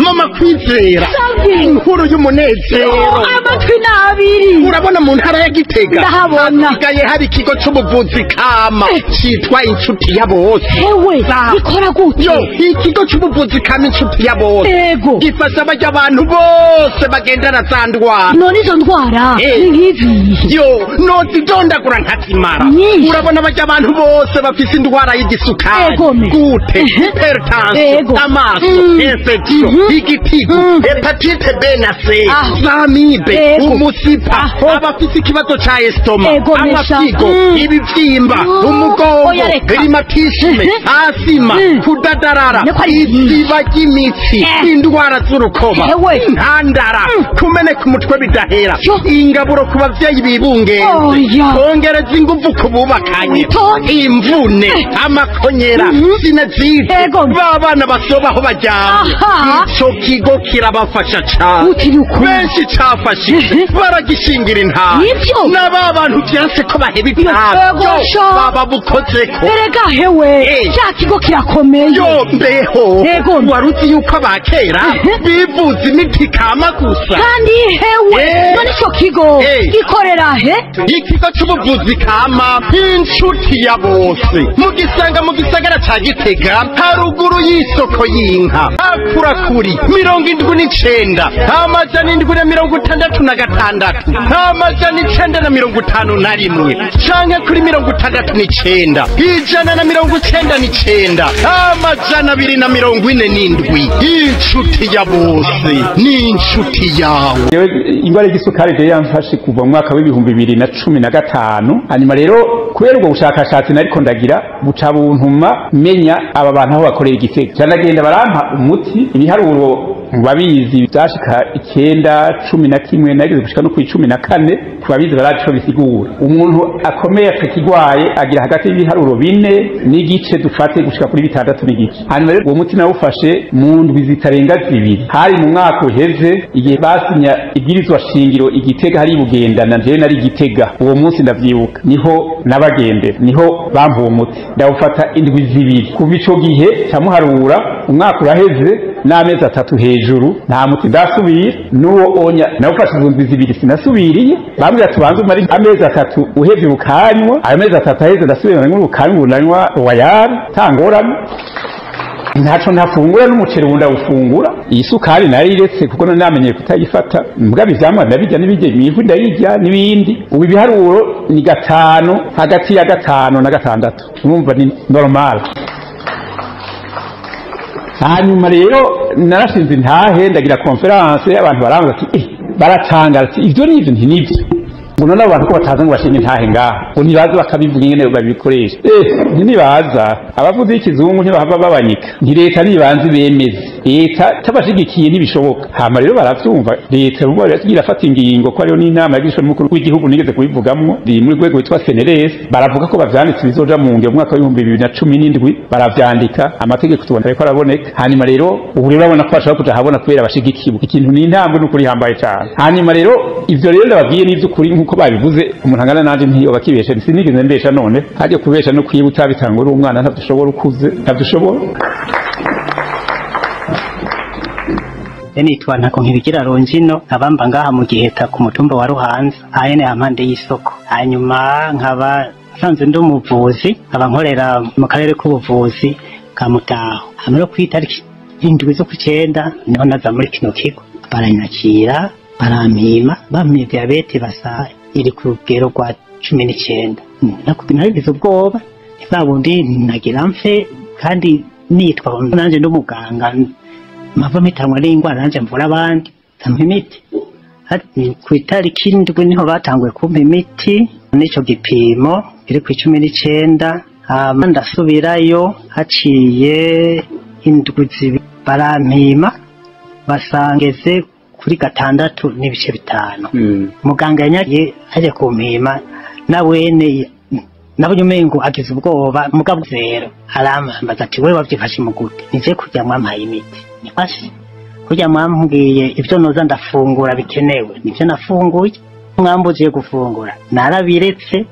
Mama Kwizera, inkuru y'umunezero. Amatwi n'abiri. Urabona mu ntara ya Gitega ndahabona hasigaye hari ikigo c'ubuvuzi kama citwa Inshuti ya Bose. Ewe, bikora gute? Yo, ikigo c'ubuvuzi kama Inshuti ya Bose Ego. gifasha barya abantu bose bagendana za ndwara. None izo ndwara ni nk'izihe? Yo, nozidondagura nkazimara. Nyinshi. Urabona barya abantu bose bafise indwara y'igisukari, Egome. gute, hypertension, Ego. amaso, infection, igitigu, hepatite B na C, Ah. zamibe, Ego. umusipa, Aho. abafise ikibazo ca estomac, Ego, mesha. amafyigo, ibivyimba, umugongo, Oya, reka. rhumatisme, asima, kudadarara, Niko ari byinshi. isiba ry'imitsi, indwara z'urukoba, Ewe. intandara, kumeneka umutwe bidahera, Yo. ingaburo ku bavyeyi bibungenze, Oya. kongereza inguvu ku bubakanye, Witonde. imvune, amakonyera, sinazite, Ego. ba bana basoba aho baryamye. Aha. Ico kigo kirabafasha cane. Uti ni ukuri. Benshi cafashije baragishingira intara. Nivyo. N'aba bantu vyanse ko baheba itabi. Ego, Yo, sha. baba bukozeko. Erega hewe, cya kigo kirakomeye. Yo, mbeho Ego. wari uzi yuko abakera bivuza imiti kama gusa? Kandi hewe, none ico kigo gikorera he? Ikigo c'ubuvuzi kama Inshuti ya Bose mugisanga mu gisagara ca Gitega, haruguru y'isoko y'inka, hakurakuri 79 766 951 canke kuri 69 199 247. Inshuti ya Bose ni inshuti yawe. Jewe ingwara y'igisukari je yamfashe kuva mu mwaka w'2015. Hanyuma rero kubera ubwo bushakashatsi nariko ndagira, buca buntuma menya aba bantu aho bakorera Igitega, ca ndagenda barampa umuti. Ibiharuro mu babizi vyashika 9, 11, nageze gushika no kuri 14. Ku babizi barazi ico bisigura. Umuntu akomeye atakigwaye agira hagati y'ibiharuro 4.5 dufate gushika kuri 6.5. Hanyuma rero uwo muti nawufashe mu ndwi zitarenga 2. Hari mu mwaka uheze, igihe basinya ibwirizwa shingiro Igitega hari Bugendana. Jewe nari Igitega uwo munsi, ndavyibuka, niho nabagendera, niho bampa uwo muti, ndawufata indwi 2. Kuva ico gihe camuharura, umwaka uraheze n'amezi 3 hejuru, nta muti ndasubira n'uwo onya. Nawufashe izo ndwi 2, sinasubiriye. Bambwira tubanze umare amezi 3 uhevye ubukanywa. Ayo mezi 3 aheze, ndasubira nanywa ubukanywa. Ubu nanywa Royal tangorane, ntaco ntafungura, n'umuceri ubu ndawufungura. Iyi sukari nariretse kuko nari namenyeye kutayifata. Mbwa ivyamwa ndabirya, n'ibirya imivu ndayirya n'ibindi. Ubu ibiharuro ni 5, hagati ya 5 na 6, urumva ni normal. Hanyuma rero narashinze intahe, ndagira conférence, abantu barambaza ati baratangara ati ivyo nivyo? Nti nivyo. Ngo none abo bantu ko bataza ngo bashinge intahe ngaha, ngo ntibaza bakabivuga ingene babikoresha? Ntibaza abavuzi b'ikizungu, ntibahava babanyika. Nti leta nibanze bemeze, leta tabashigikiye ntibishoboka. Hama rero baravyumva, leta ubu irafata ingingo, ko hariho n'inama yagishwe n'umukuru w'igihugu nigeze kubivugamwo, iri muri rwego witwa CNRS. Baravuga ko bavyanditse, bizoja mu ngiro mu mwaka w'2017. Baravyandika amategeko, tubona ariko araboneka. Hanyuma rero ubu rero urabona ko bashobora kuja habona kubera bashigikiwe. Ikintu ni intambwe n'ukuri ihambaye cane. Hanyuma rero ivyo rero ndababwiye n'ivy'ukuri nk'uko babivuze. Umuntu angana nanje ntiyoba akibesha, sinigeze mbesha. None hajya kubesha no kwiba utabitanga uri umwana, ntavyo ushobora, ukuze ntavyo ushobora. Nitwa Ntako Nkibigira Rongino, nkabamba ngaha mu Giheta ku mutumba wa Ruhanza, ahene hampande y'isoko. Hanyuma nkaba nsanzwe ndi umuvuzi, nkaba nkorera mu karere k'ubuvuzi ka Mutaho. Hanyuma rero kw'itariki 7 z'ukwicenda niho naza muri kino kigo, baranyakira, barampima, bampimye diyabete basa iri ku rugero rwa 19. Naragize ubwoba, bwa bundi nagira mfe kandi nitwa nanje ndi umuganga, mpava mpitanwa n'ingwara nanje mvura abandi, nkampa imiti. Ku itariki 7 niho batanguye kumpa imiti n'ico gipimo iri ku 19. Hama ndasubirayo haciye indwi 2, barampima basangeze kuri 6.5. Muganga yanyagiye aje kumpima, nawene nabonye umengo agize ubwoba, mugabo zero arambaza ati: "Wewe wavyifashe mu gute?" Nije kurya mwampaye imiti, nifashe kurya mwambwiye ivyo noza ndafungura bikenewe, nivyo nafunguye. Mwambuziye gufungura narabiretse,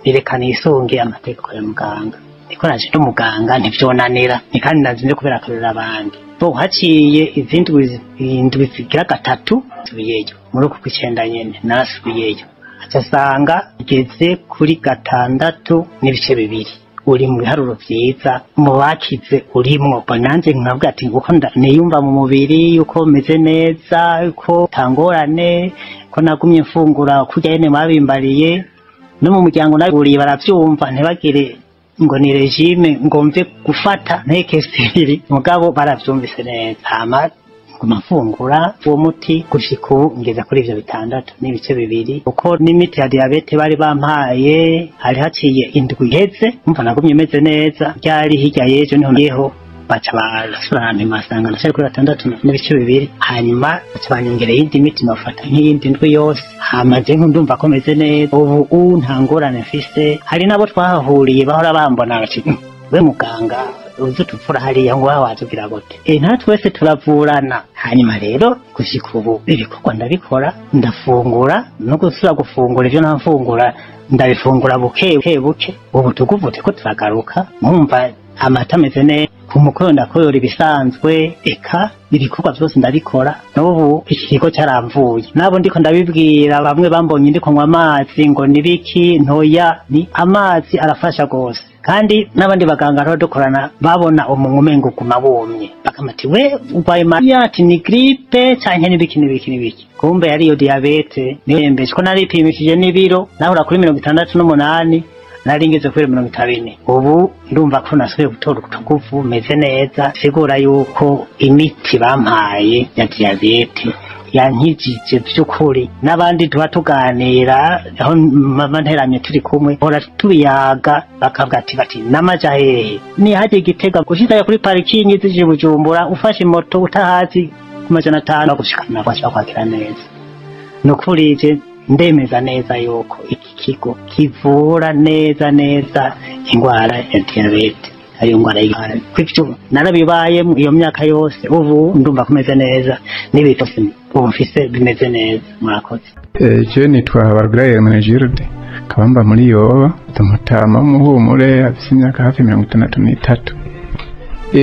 bireka nisunge amategeko ya muganga. Niko naje ndi umuganga, ntivyonanira ni kandi nazinze kubera akarorero abandi. Bo haciye izindi indwi zigira gatatu nsubiyeyo muri uku kw'icenda nyene narasubiyeyo, acasanga igeze kuri 6.2. Uri mu biharuro vyiza mu bakize urimwo. Nanje nkavuga ati uko niyumva mu mubiri yuko meze neza, yuko tangorane, ko nagumye mfungura kurya nyene mwabimbariye, no mu muryango naburiye baravyumva, ntibagire ngo ni regime ngo mve gufata ntekesiri, mugabo baravyumvise neza. Hama nguma mfungura uwo muti gushika ubu ngeza kuri ivyo 6.2, kuko n'imiti ya diyabete bari bampaye hari haciye indwi iheze, umva nagumye meze neza. Ryari hirya y'ejo niho yeho baca barasubira barampima basanga ndacari kuri 6.2, hanyuma baca banyongera iyindi miti nofata nk'iyindi ndwi yose. Hama je ndumva ko meze neza ubu, nta ngorane mfise. Hari n'abo twahahuriye bahora bambona bati we muganga uzi tupfura hariya ngo watubwira gute? Nta twese turavurana. Hanyuma rero gushika ubu ibikorwa ndabikora, ndafungura no gusubira gufungura ivyo ntamfungura ndabifungura buke buke buke. Ubu tuguvute ko turagaruka nkumva amata ameze neza, ku mukoro ndakoyora ibisanzwe, eka ibikorwa vyose ndabikora. N'ubu iki kigo caramvuye, nabo ndiko ndabibwira bamwe bambonye ndiko nywa amazi ngo nibiki, ntoya ni amazi arafasha gose. Kandi n'abandi baganga rero dukorana babona umuntu umengo guma wumye, bakamati we urwaye malaria, ati ni grippe canke nibiki nibiki nibiki, kumbe yari iyo diabete. Niyo yembeje ko naripimishije n'ibiro nahora kuri 68, nari ngeze kuri 54. Ubu ndumva ko nasubiye gutora utuguvu meze neza, sigura yuko imiti bampaye ya diabete yankijije vy'ukuri. N'abandi tuba tuganira aho mama nteramye turi kumwe hora tubiyaga, bakavuga ati bati namaja hehe ni haje Gitega gushikayo kuri parikingi zije Bujumbura, ufashe moto utahazi ku 500 gushikana kwashaka kwakira neza. Nukuri je ndemeza neza yuko iki kigo kivura neza neza ingwara ya diyabete, ariyo ngwara y'ivyo narabibaye iyo myaka yose. Ubu ndumva kumeze neza n'ibitose ubu mfise bimeze neza. Murakoze. Je nitwa Barugura Hermenegilde, kabamba muri Yoba, umutama w'umuhumure afise imyaka hafi 63.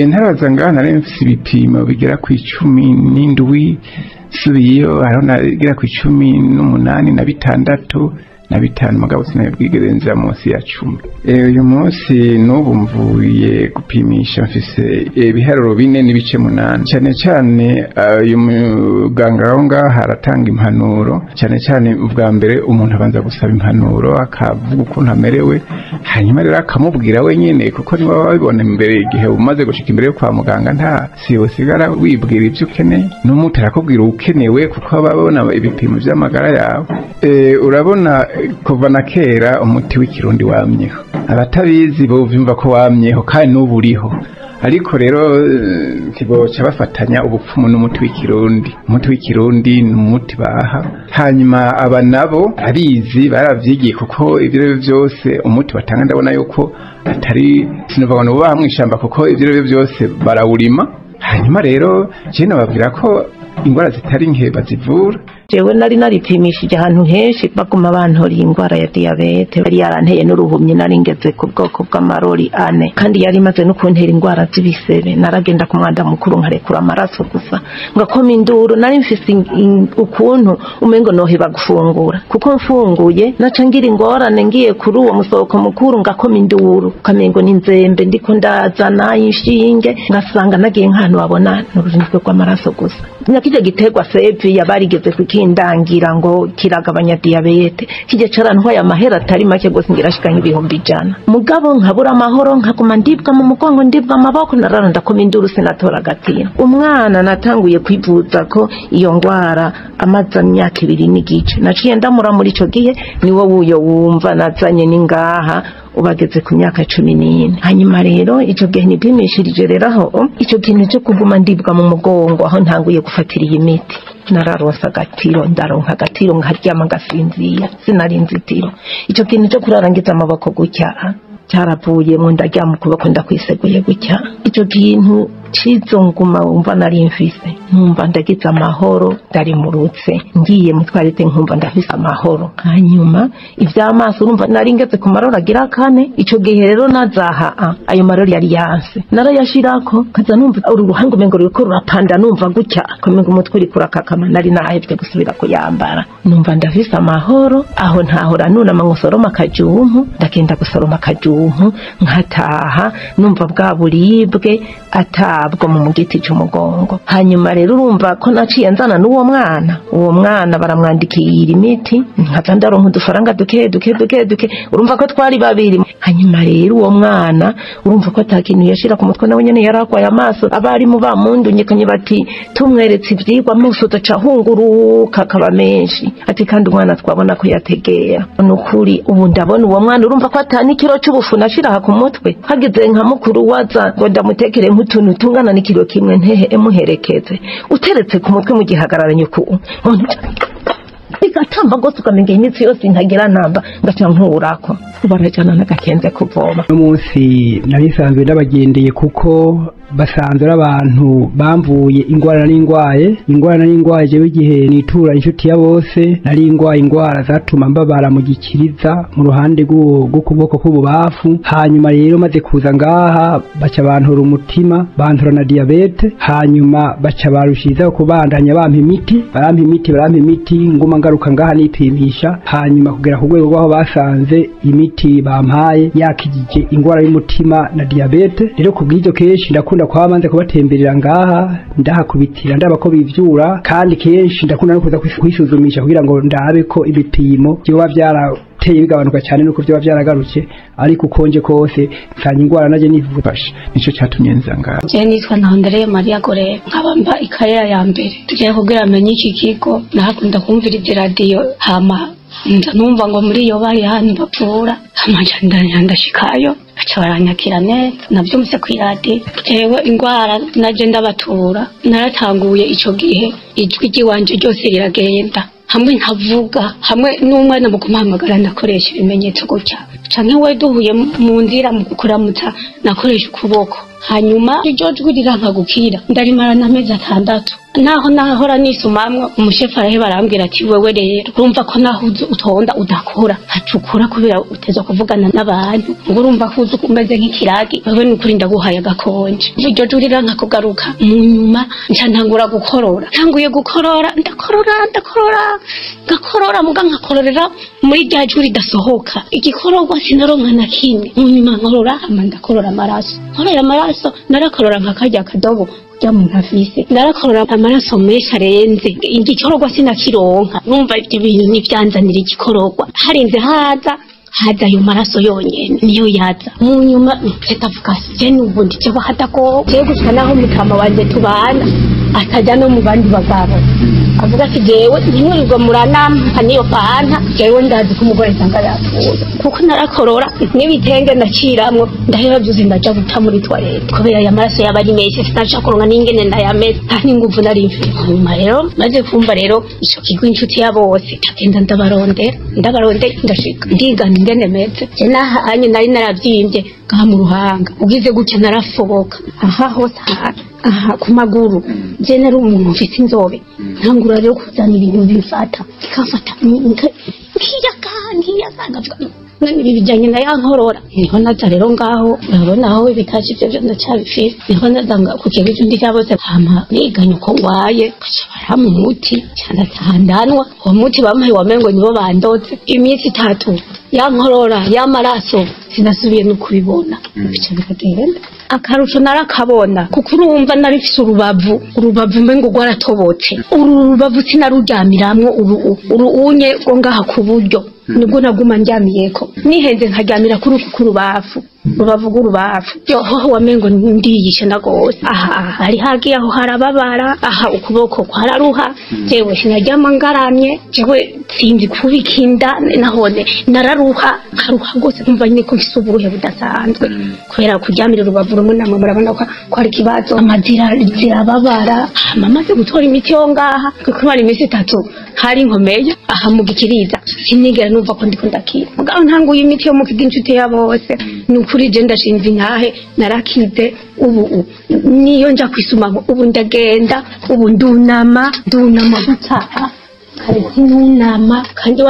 Ntaraza ngaha nari mfise ibipimo bigera ku 17, subiyeyo hariho nagera ku 18 na 6 na 5, mugabo sinabwigeze nza munsi ya 10. Uyu munsi n'ubu mvuye gupimisha mfise ibiharuro 4.8. Cyane cyane uyu muganga aho ngaha aratanga impanuro, cyane cyane ubwa mbere umuntu abanza gusaba impanuro akavuga ukuntu amerewe, hanyuma rero akamubwira wenyine, kuko niba babibona imbere igihe umaze gushika imbere yo kwa muganga nta si usigara wibwira ibyo ukeneye, n'umuti arakubwira ukenewe kuko babona ibipimo by'amagara yawe. Urabona kuva na kera umuti w'ikirundi wamyeho, abatabizi bumva ko wamyeho kandi n'ubu uriho, ariko rero ntiboca bafatanya ubupfumu n'umuti w'ikirundi. Umuti w'ikirundi ni umuti baha, hanyuma aba nabo abizi baravyigiye, kuko ivyo byose umuti batanga ndabona yuko atari sinovuga ngo uba mwishamba, kuko ivyo byose barawurima. Hanyuma rero je nababwira ko ingwara zitari nke bazivura. Jewe nari naripimishije ahantu henshi baguma bantora ingwara ya diyabete, yari yaranteye n'uruhumyi, nari ngeze ku bwoko bw'amarori 4, kandi yari imaze no kuntera ingwara z'ibisebe. Naragenda ku mwanda mukuru nkarekura amaraso gusa ngakoma induru. Nari mfise ukuntu umengo noheba gufungura, kuko mfunguye naca ngira ingorane ngiye kuri uwo musoko mukuru ngakoma induru ukamengo n'inzembe ndiko ndazana inshinge, ngasanga nagiye nk'ahantu babona n'ururimi rw'amaraso gusa. Nakije giterwa sevi yabarigeze kukindangira ngo kiragabanya diyabete, kije carantwaye amahera atari make gose ngirashika nk'ibihumbi 100, mugabo nkabura amahoro, nkaguma ndibwa mu mugongo, ndibwa amaboko, narara ndakoma induru sinatora agatiro. Umwana natanguye kwivuza ko iyo ngwara amaze imyaka 2.5, naciye ndamura muri ico gihe, niwo wuyo wumva nazanye n'ingaha ubageze ku myaka 14. Hanyuma rero ico gihe nipimishirije rero aho ico kintu cyo kuguma ndibwa mu mugongo, aho ntanguye gufatira iyi miti nararonsa agatiro, ndaronka agatiro nkaryama ngasinzira, sinari nzitiro. Ico kintu cyo kurarangiza amaboko gutya cyaravuyemo, ndaryama ukuboko ndakwiseguye gutya. Ico kintu cizo nguma wumva nari mfise, nkumva ndagize amahoro, ndarimurutse ngiye mu toilette nkumva ndafise amahoro. Hanyuma ivy'amaso urumva nari ngeze ku marori agira kane, ico gihe rero nazaha ayo marori yari yanse, narayashirako kaza numva uru ruhanga umengo ruriko rurapanda, numva gutya kumengo umutwe uriko urakakama, nari nahevye gusubira kuyambara, numva ndafise amahoro. Aho ntahora nunama ngo soroma akajumpu, ndagenda gusoroma akajumpu nkataha numva bwa buribwe atabwo mu giti cy'umugongo. Hanyuma rero urumva ko naciye nzana n'uwo mwana, uwo mwana baramwandikiye imiti, nkaza ndaronka udufaranga duke duke duke duke, urumva ko twari babiri. Hanyuma rero uwo mwana urumva ko atakintu yashira ku mutwe, nawe nyene yarakwaye amaso, abarimu bamundunyekanye bati tumweretse ivyigwa amaso udaca ahunguruka akaba menshi, ati kandi umwana twabona ko yategera. Nukuri ubu ndabona uwo mwana urumva ko atani ikiro c'ubufu nashira ku mutwe, hageze nka mukuru waza ngo ndamutekere nk'utuntu tungana n'ikiro kimwe ntehe emuherekeze, uteretse ku mutwe mu gihagararanye ku bigatamba gose ukamenga imitsi yose ntagira namba, ngaca nkurako barajana n'agakenze kuvoma. Uno munsi nari nsanzwe ndabagendeye kuko basanzwe ari abantu bamvuye ingwara n'ingwaye, ingwara n'ingwaye. Jewe igihe nitura inshuti ya bose nari ingwaye ingwara zatuma mbabara mu gikiriza mu ruhande rw'ukuboko k'ububafu. Hanyuma rero maze kuza ngaha baca bantura umutima, bantura na diabete, hanyuma baca barushizaho kubandanya bampa imiti, barampa imiti, barampa imiti, nguma ngaruka ngaha nipimisha, hanyuma kugera ku rwego rw'aho basanze imiti bampaye yakijije ingwara y'umutima na diabete. Rero kubw'ivyo kenshi ndakunda kwa banze kubatemberera ngaha, ndahakubitira ndaba ko bivyura, kandi kenshi ndakunda no kuza kwisuzumisha kugira ngo ndabe ko ibipimo byoba byarateye bigabanuka cyane nuko byoba byaragarutse, ariko ukonje kose nsanga ingwara naje nivufasha, nico cyatumye nza ngaha. Je nitwa Ntahondereye Maria Gore, nkaba mba ikarera ya mbere. Tugiye kugira amenye iki kigo, nakunda kumvira iradiyo, hama nza numva ngo muri iyo bari hano bapfura, hama nca ndashikayo baca baranyakira neza, navyumvise kw'iradiyo. Jewe ingwara naje ndabatura, naratanguye ico gihe ijwi ry'iwanje ryose riragenda, hamwe ntavuga, hamwe n'umwana mu kumuhamagara ndakoresha ibimenyetso gutya, canke we duhuye mu nzira mu kuramutsa nakoresha ukuboko. Hanyuma iryo jwi riranka gukira, ndarimarana amezi 6. Naho nahora nisumamwe umushefu araheba arambwira ati wewe rero urumva ko naho utonda udakora hacukura kubera uteza kuvugana n'abantu, ngo urumva ko uzi umeze nk'ikiragi, wewe nukuri ndaguhaye agakonje. Iryo jwi riranka kugaruka. Mu nyuma nca ntangura gukorora, ntanguye gukorora, ndakorora ndakorora ngakorora, muga nkakororera muri rya jwi ridasohoka, igikororwa sinaronka na kimwe. Mu nyuma nkorora hama ndakorora amaraso, nkorora amaraso, narakorora nka karya kadobo ya muntu afise, narakorora amaraso menshi arenze, igikororwa sinakironka. Numva ibyo bintu nivyanzanira igikororwa, harinze haza ayo maraso yonyene niyo yaza. Mu nyuma ndavuga je n'ubundi je bahadako je gushika naho mutama wanje tubana atajya no mu bandi bagabo, avuga ati jewe ntimwirirwe muranampa niyo fanta, jewe ndazi ko umugore nsanga yapfuye, kuko narakorora n'ibitenge ndaciramwo, ndahera byose ndaja guta muri toilette kubera aya maraso yaba ari menshi, sinaca kuronka n'ingene ndayameze, nta n'inguvu nari mfite. Hanyuma rero maze kumva rero ico kigo inshuti ya bose, ndagenda ndabarondera ndabarondera, ndashika ndigana ingene meze. Je nahanye nari naravyimbye ngaha mu ruhanga, ugize gutya narafoboka aha hose aha ku maguru. Je nari umuntu mfise inzobe, ntangura rero kuzana ibintu bimfata bikafata nkiyaga nkiyaga, ngavuga none ibi bijanye na ya nkorora. Niho naza rero ngaho urabona aho ibitaci ivyo vyo ndacyabifise, niho naza ku kigo c'undi cya bose, hama niganye uko ngwaye, baca barampa umuti nca ndataha ndanwa. Uwo muti bampaye wamengo nibo bandoze, iminsi 3 ya nkorora y'amaraso sinasubiye no kubibona, bica biragenda. Akarusho narakabona kuko urumva nari mfise urubavu, urubavu mbengo rwaratobotse, uru rubavu sinaruryamiramwo, uru unye rwo ngaha ku buryo nibwo naguma ndyamiyeko, nihenze nkaryamira kuri uku kurubafu, rubavu rw'urubafu yoho wamengo ndiyishe nagose. Aha hari hagiye aho harababara, aha ukuboko kwararuha, jewe sinaryama ngaramye, jewe sinzi kubika inda, nahone nararuha nkaruha rwose, nkumva nyine ko mfise uburuhe budasanzwe kubera kuryamira urubavu rumwe namwe murabona ko ari ikibazo amazira zirababara. Amaze gutora imiti yo ngaha kuko imisi itatu hari inkomeye aha mu gikiriza sinigera numva ko ndiko ndakira mugabo ntanguye imiti yo mu kigo Inshuti ya Bose ni ukuri je ndashinze intahe narakize ubu niyo nja kwisuma ubu ndagenda ubu ndunama gutaha kare sinunama kandi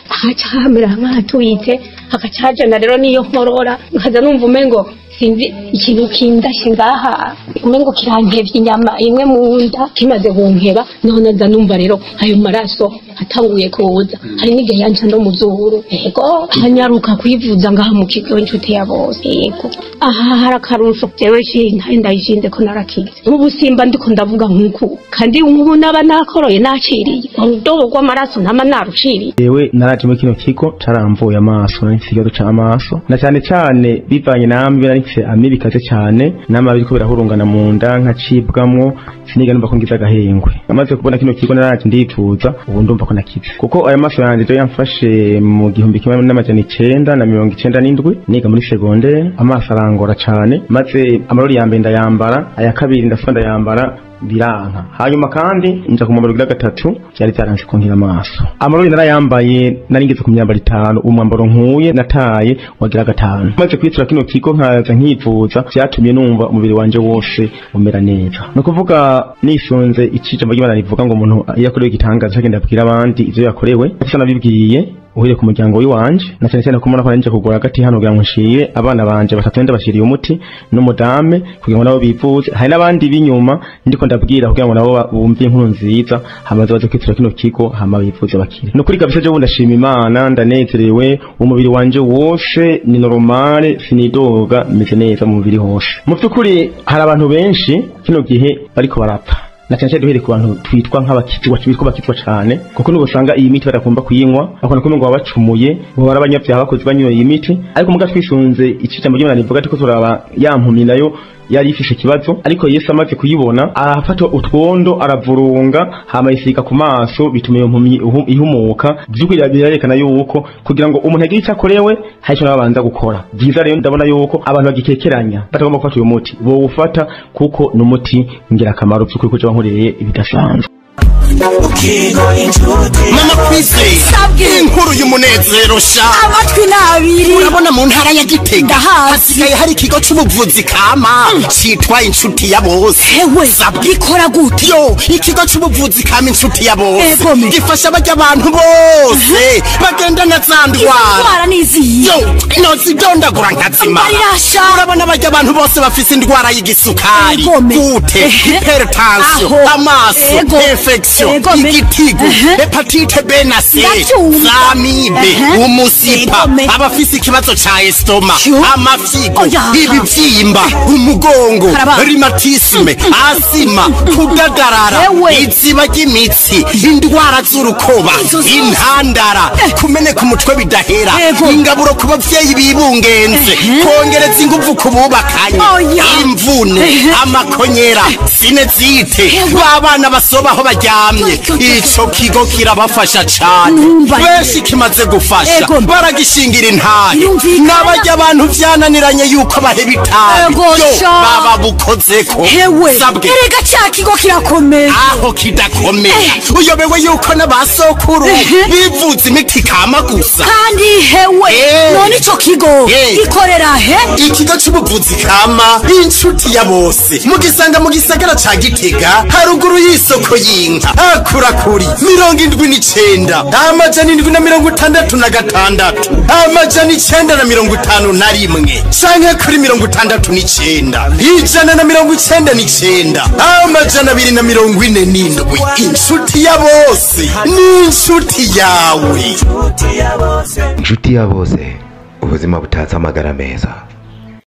haca hamera nk'ahatwite hakacajana rero niyo nkorora nkaza numva umengo sinzi ikintu kindashe ngaha umengo kirankevye inyama imwe mu nda kimaze kunkeba none nza numva rero ayo maraso atanguye kuza hari n'igihe yanca no mu zuru yego nkanyaruka kwivuza ngaha mu kigo Inshuti ya Bose yego aha hari akarusho jewe ntahe ndayishinze ko narakize nk'ubu simba ndiko ndavuga nk'uku kandi nk'ubu naba nakoroye naciriye urudobo rw'amaraso ntama naruciriye. Jewe naraje muri kino kigo caramvuye amaso nari mfise ikibazo c'amaso na cane cane bivanye nambi nari mfise amibi ikaze cane n'amabi biriko birahurungana mu nda nkacibwamwo siniga numva ko ngize agahengwe. Amaze kubona kino kigo naraje ndivuza ubu ndumva ko nakize kuko aya maso yanje je yamfashe mu 1997 niga muri secondaire amaso arangora cane maze amarori ya mbere ndayambara aya kabiri ndasuka ndayambara biranka hanyuma kandi nja ku mwambaro ugira gatatu byari byaranse kunkira amaso amarori narayambaye nari ngeze ku myambaro itanu umwambaro nkuye nataye wagira gatanu maze kwitura kino kigo nkaza nkivuza byatumye numva umubiri wanje wose umera neza. No kuvuga nisunze icijambo ry'Imana rivuga ngo umuntu iyo akorewe igitangaza agenda abwira abandi ivyo yakorewe gusa nabibwiye uhuye ku muryango w'iwanje na cyane cyane kumona ko nanje kugura agati hano kugira ngo nshire abana banje batatu ndabashiriye umuti n'umudame kugira ngo nabo bivuze hari n'abandi binyuma ndiko ndabwira kugira ngo nabo bumve inkuru nziza hamaze baze kwitura kino kigo hama bivuze bakire. No kuri kabisa je ndashima Imana ndanezerewe umubiri wanje wose ni normale sinidoga meze neza mu mubiri hose. Mu byukuri hari abantu benshi kino gihe bariko barapfa na cyane cyane duhere ku bantu twitwa nk'abakizwa twitwa bakizwa cyane kuko nubo usanga iyi miti barakumva kuyinywa akona kumwe ngo babacumuye ngo barabanyavyaha bakoze banyoye iyi miti ariko muga twisunze icijambo ry'Imana rivuga ati ko turaba yampumyi nayo yari ifishe kibazo ariko Yesu amaze kuyibona arafata utwondo aravurunga hama yisiga ku maso bituma iyo mpumyi ihumuka. Byukuri birerekana yuko kugira ngo umuntu agire icyo akorewe hari icyo nabanza gukora byiza. Rero ndabona yuko abantu bagikekeranya batagomba gufata uyu muti bo ufata kuko ni umuti ngirakamaro byukuri kuko bankoreye ibidasanzwe. Mama Kwizera inkuru y'umunezero sha amatwi nabiri urabona mu ntara ya Gitega hasigaye hari ikigo c'ubuvuzi kama citwa Inshuti ya Bose. Hewe gikora gute? Yo ikigo c'ubuvuzi kama Inshuti ya Bose gifasha barya abantu bose bagendana za ndwara yo nozidondagura nkazimara. Urabona barya abantu bose bafise indwara y'igisukari gute hypertension amaso infection igitigu hepatite B na C zamibe umusipa abafise ikibazo ca estoma amafyigo ibivyimba umugongo rhumatisme asima kudadarara iziba ry'imitsi indwara z'urukoba intandara kumeneka umutwe bidahera ingaburo ku bavyeyi bibungenze kongereza inguvu ku bubakanye imvune amakonyera sinezite babana basobaho baryamye. Ico kigo kirabafasha cane benshi kimaze gufasha baragishingira intahe n'abarya abantu vyananiranye yuko baheba itabi yo baba bukozeko. Sabwe erega ca kigo kirakomeye aho kidakomeye uyobewe yuko n'abasokuru bivuza imiti kama gusa kandi hewe none ico kigo gikorera he? Ikigo c'ubuvuzi kama Inshuti ya Bose mugisanga mu gisagara ca Gitega haruguru y'isoko y'inka akurakuri 79 766 951 canke kuri 69 199 247. Inshuti ya Bose ni inshuti yawe. Inshuti ya Bose ubuzima butatse amagara meza.